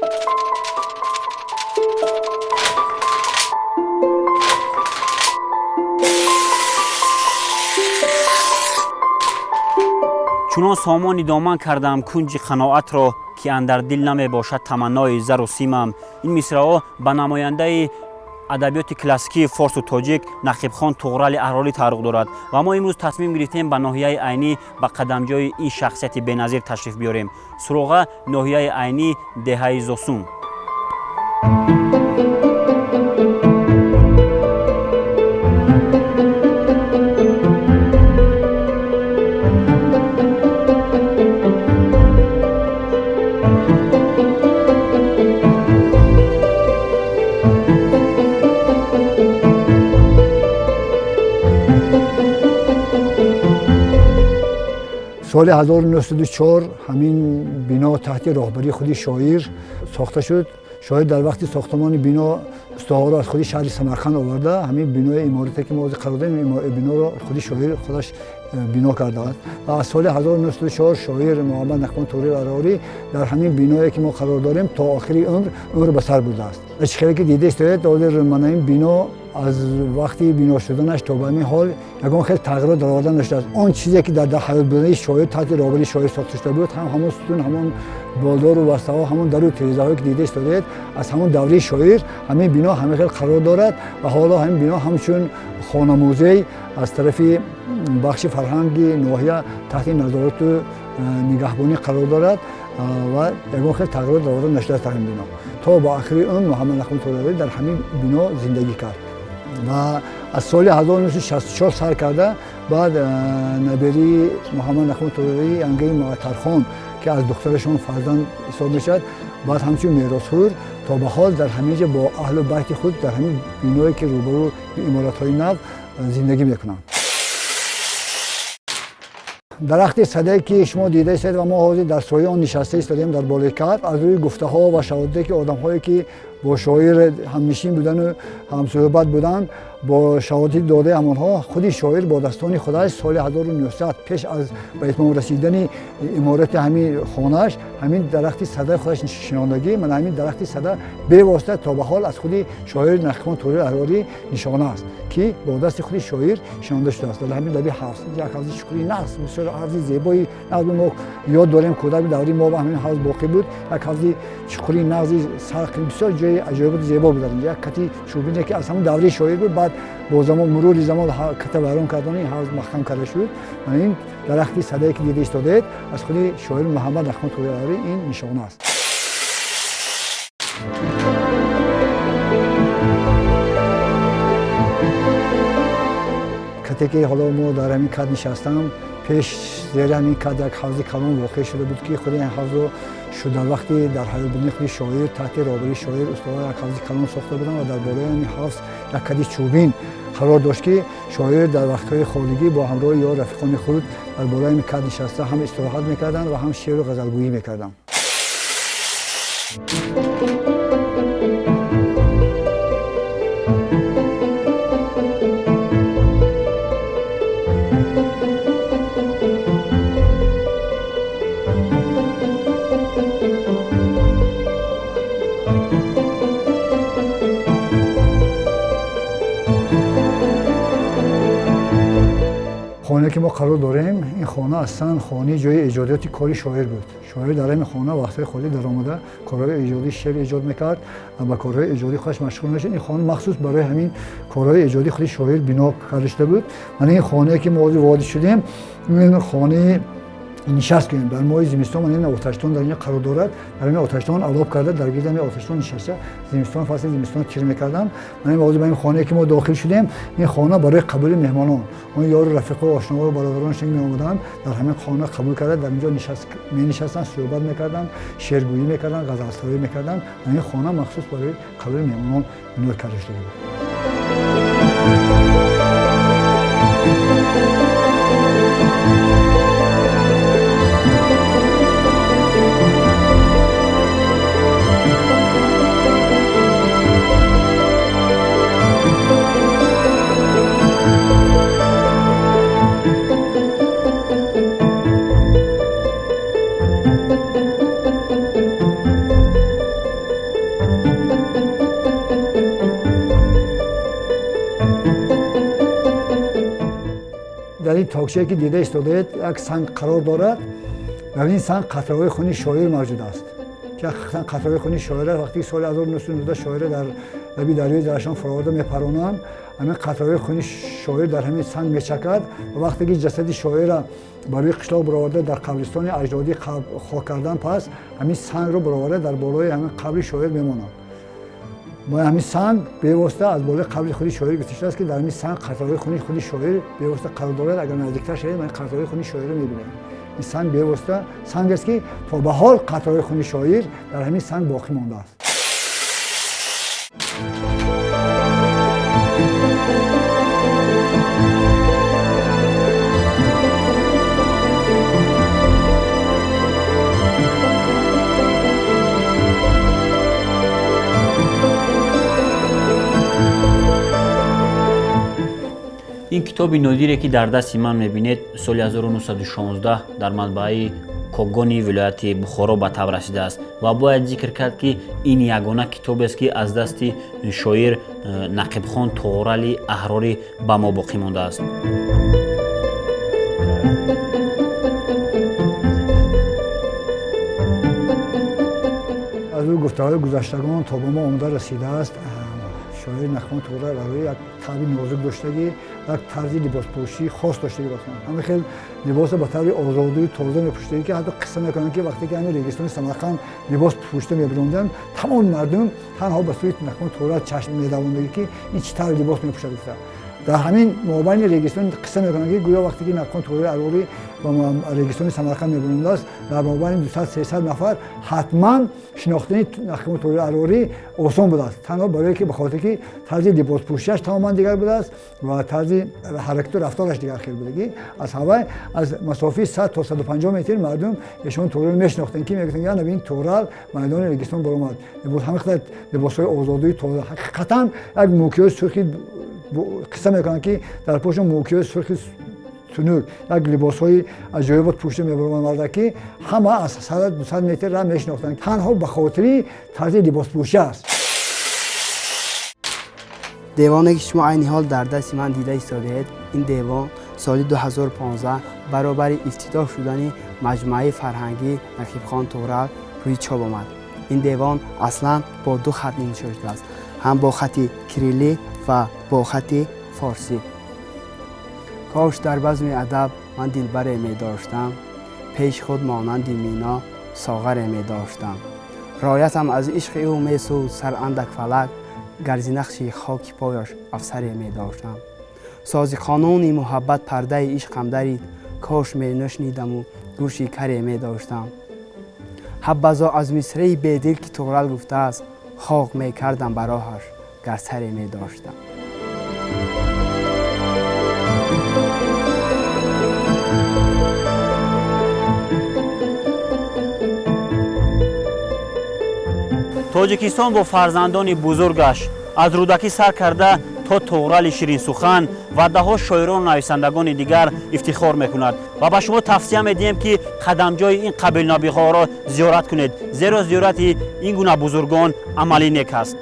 Чунон сомони доман кардам кунҷи қаноатро, ки андар дил намебошад таманнои зару симам. Ин мисраҳо ба намояндаи адабиёти классикии форсу тоҷик Нақибхон Туғрали Аҳрорӣ тааллуқ дорад ва мо имрӯз тасмим гирифтем ба ноҳияи Айнӣ, ба қадамҷои ин шахсияти беназир ташриф биёрем. Суроға ноҳияи Айнӣ, деҳаи Зосун. Соли 1904 ҳамин бино таҳти роҳбарии худи шоир сохта шуд. Шоир дар вақти сохтамони бино устаҳоро аз худи шаҳри Самарқанд оварда, ҳамин бинои иморате ки мо ҳозир қарор дорем, биноро худи шоир худаш бино кардааст. Ва аз соли 1904 шоир Муҳаммад Нақибхон Туғрил Аҳрорӣ дар ҳамин биное ки мо қарор дорем то охири умр ба сар бурдааст. Чӣ хеле ки дида истоед, ҳозир мана ин бино аз вақти бино шуданаш то ба ҳамин ҳол ягон хел тағйирот дароварда нашудааст. Он чизе ки дар ҳаёт будани шоир таҳти роҳбарии шоир сохта шуда буд, ҳам ҳамон сутун, ҳамон болдору вастаҳо, ҳамон дару тирезаҳое ки дида истодаед, аз ҳамон давраи шоир ҳамин бино ҳамин хел қарор дорад ва ҳоло ҳамин бино ҳамчун хонамузей аз тарафи бахши фарҳанги ноҳия таҳти назорату нигаҳбонӣ қарор дорад ва ягон хел тағйирот дароварда нашудааст дар ҳамин бино. То ба охири умр Муҳаммад Нақибхон Туғрил дар ҳамин бино зиндагӣ кард ва аз соли 1964 сар карда баъд наберии Муҳаммад Нақибхон Туғрил Янгаи Муаттархон, ки аз духтарашон фарзанд ҳисоб мешавад, баъд ҳамчун меросхӯр то ба ҳол дар ҳамин ҷо бо аҳлу байти худ дар ҳамин биное ки рӯбарӯ иморатҳои нав зиндагӣ мекунанд. Дарахти садае ки шумо дида истед ва мо ҳозир дар сояи он нишаста истодаем дар болои кар, аз рӯи гуфтаҳо ва шаҳодате ки одамҳое ки бо шоир ҳамнишин будану ҳамсӯҳбат буданд, бо шаҳодати додаи ҳамонҳо худи шоир бо дастони худаш соли 1900 пеш аз ба итмом расидани иморати ҳамин хонааш ҳамин дарахти садаи худаш шинондагӣ. Мана ҳамин дарахти сада бевосита то ба ҳол аз худи шоир Нақибхон Туғрил Аҳрорӣ нишона аст, ки бо дасти худи шоир шинонда шудааст. Дар ҳамин лаби ҳавз як ҳавзи чуқури нағз, бисёр ҳавзи зебои нағз, мо ёд дорем кӯдак даври мо ба ҳамин ҳавз боқӣ буд, як ҳавзи чуқури нағзи сарқ, бисёр ҷои аҷоиботи зебо буд. Як кати чӯбине ки аз ҳамон давраи шоир буд, баъд бо замон мурури замон ката вайрон кардани ин ҳавз маҳкам карда шуд. Ин дарахти садае ки дида истодаед аз худи шоир Муҳаммад Нақибхон Туғрил Аҳрорӣ ин нишона аст. Кате ки ҳоло мо дар ҳамин кат нишастам, пеш зери ҳамин кат як ҳавзи калон воқеъ шуда буд, ки худи ин ҳавзро дар вақти дар ҳаёт будани худи шоир таҳти роҳбарии шоир устодҳо як ҳавзи калон сохта буданд ва дар болои ҳамин ҳавз як кади чӯбин қарор дошт, ки шоир дар вақтҳои холигӣ бо ҳамроҳи ё рафиқони худ дар болои ҳамин кад нишаста ҳам истироҳат мекарданд ва ҳам шеъру ғазалгӯӣ мекарданд. Хонае ки мо қарор дорем, ин хона аслан хонаи ҷои эҷодиёти кори шоир буд. Шоир дар ҳамин хона вақтҳои холӣ даромада корҳои эҷодӣ, шеър эҷод мекард ва ба корҳои эҷодии худаш машғул мешуд. Ин хона махсус барои ҳамин корҳои эҷодии худи шоир бино карда шуда буд. Мана ин хонае ки мо ҳозир ворид шудем, ин хонаи нишаст кунем. Дар моҳи зимистон мана ин оташдон дар инҷо қарор дорад. Дар ин оташдон алоб карда, дар гирди ҳамин оташдон нишаста зимистон, фасли зимистон тир мекарданд. Мана ин ҳозир ба ин хонае ки мо дохил шудем, ин хона барои қабули меҳмонон, он ёру рафиқу ошноҳо ва бародаронаш ки меомаданд, дар ҳамин хона қабул карда, дар инҷо менишастанд, суҳбат мекарданд, шеъргӯӣ мекарданд, ғазалсароӣ мекарданд. Мана ин хона махсус барои қабули меҳмонон бино карда шуда буд. Дар ин токчае ки дида истодаед, як санг қарор дорад. Дар ин санг қатраҳои хуни шоир мавҷуд аст, ки ҳақиқатан қатраҳои хуни шоира вақте ки соли 1919 шоира дар лаби дарёи Зарафшон фуроварда мепаронанд, ҳамин қатраҳои хуни шоир дар ҳамин санг мечакад ва вақте ки ҷасади шоира ба рӯи қишлоқ бароварда дар қабристони аҷдодӣ хок кардан, пас ҳамин сангро бароварда дар болои ҳамин қабри шоир мемонанд. Ва ҳамин санг бевосита аз болои қабри худи шоир гирифта шудааст, ки дар ҳамин санг қатраҳои хуни худи шоир бевосита қарор дорад. Агар наздиктар шавед, ин қатраҳои хуни шоирро мебинед. Ин санг бевосита санг аст, ки то ба ҳол қатраҳои хуни шоир дар ҳамин санг боқӣ мондааст. Ин китоби нодире, ки дар дасти ман мебинед, соли 1916 дар матбааи Когони вилояти Бухоро ба таб расидааст ва бояд зикр кард, ки ин ягона китобест, ки аз дасти шоир Нақибхон Тоғрали Аҳрорӣ ба мо боқӣ мондааст. Аз рӯи гуфтаҳои гузаштагон то ба мо омода расидааст, шоир Нақибхон Тоғрал Аҳрорӣ як табъи нозук доштагӣ, як тарзи либоспӯшии хос доштагӣ бошанд. Ҳамин хел либосро ба таври озодию тоза мепӯшидагӣ, ки ҳатто қисса мекунанд, ки вақте ки ҳамин регистони Самарқанд либос пӯшида мебиронданд, тамоми мардум танҳо ба сӯи Нақибхон Тоғрал чашм медавондагӣ, ки ин чӣ тавр либос мепӯшад гуфта. Дар ҳамин мобайни регистон қисса мекунанд, ки гӯё вақте ки Нақибхон Тоғрали Аҳрорӣ ба регистони Самарқанд мебирондааст, дар мобайни 200-300 нафар ҳатман шинохтани Нақибхон Тоғрали Аҳрорӣ осон будааст, танҳо барое ки ба хотире ки тарзи либоспӯшиаш тамоман дигар будааст ва тарзи ҳаракату рафтораш дигар хел будагӣ. Аз ҳавай аз масофаи 100 то 150 метр мардум эшон Тоғралро мешинохтанд, ки мегуфтанд: «Я ин Тоғрал майдони регистон баромад». Ҳамин қадар либосҳои озодию тоза, ҳақиқатан як мӯкиҳои сурхи, қисса мекунанд, ки дар пошон мӯкиҳои сурхи тунук, як либосҳои аҷоибот пӯшида мебаромад марда, ки ҳама аз 100-200 метр ра мешинохтанд, танҳо ба хотири тарзи либоспӯшӣ аст. Девоне, ки шумо айни ҳол дар дасти ман дида истодаед, ин девон соли 2015 баробари ифтитоҳ шудани маҷмӯаи фарҳангии Нақибхон Тоғрал рӯи чоп омад. Ин девон аслан бо ду хат иншо шудааст, ҳам бо хати кириллӣ ва бо хати форсӣ. Кош дар базми адаб ман дилбаре медоштам, пеш худ монанди мино соғаре медоштам. Роятам аз ишқи ӯ месӯд сар андак фалак, гар зи нақши хоки пояш афсаре медоштам. Сози қонуни муҳаббат пардаи ишқам дарид, кош менашнидаму гӯши каре медоштам. Ҳаббазо аз мисраи бедил, ки Туғрал гуфтааст, хок мекардам ба роҳаш, гар саре медоштам. Тоҷикистон бо фарзандони бузургаш, аз Рӯдакӣ сар карда то Тоғрали ширинсухан ва даҳо шоирону нависандагони дигар, ифтихор мекунад ва ба шумо тавсия медиҳем, ки қадамҷои ин қабилнобиғаҳоро зиёрат кунед, зеро зиёрати ин гуна бузургон амали нек аст.